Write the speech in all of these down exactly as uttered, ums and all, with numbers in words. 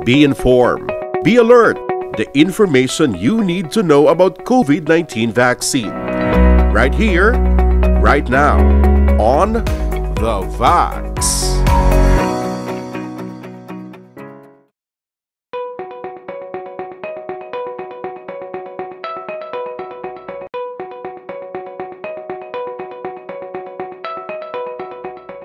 Be informed. Be alert. The information you need to know about COVID nineteen vaccine. Right here, right now, on The Vax.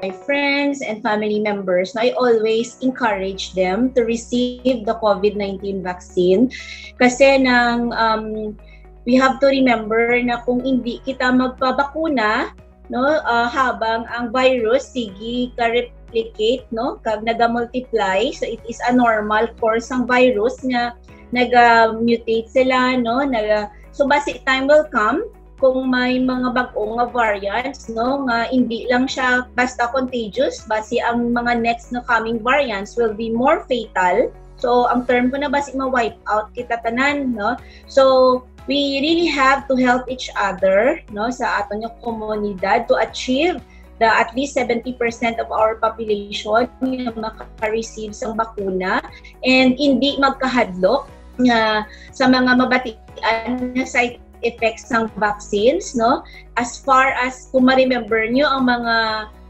My friends and family members, no, I always encourage them to receive the COVID nineteen vaccine kasi nang um, we have to remember na kung hindi kita magpabakuna, no, uh, habang ang virus sige ka-replicate, no, kag naga-multiply, so it is a normal course sang virus nga naga-mutate sila, no, naga so basi time will come kung may mga bag-o nga variants, no, nga hindi lang siya basta contagious, basi ang mga next na coming variants will be more fatal. So ang term ko na basi ma-wipe out kita tanan, no. So we really have to help each other, no, sa aton nga komunidad to achieve the at least seventy percent of our population nga maka-receive sang bakuna and hindi magkahadlok nga sa mga mabatian nga side effects sang vaccines, no? As far as kung ma-remember nyo ang mga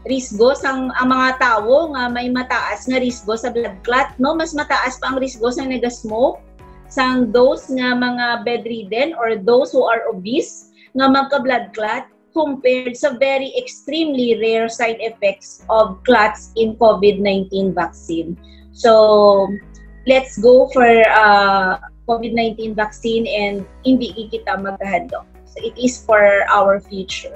risgo sang ang mga tawo nga may mataas nga risgo sa blood clot, no, mas mataas pa ang risgo sang naga-smoke, sang those nga mga bedridden or those who are obese nga magka-blood clot compared sa very extremely rare side effects of clots in COVID nineteen vaccine. So, let's go for uh, COVID nineteen vaccine and hindi kita magkahadlok. So, it is for our future.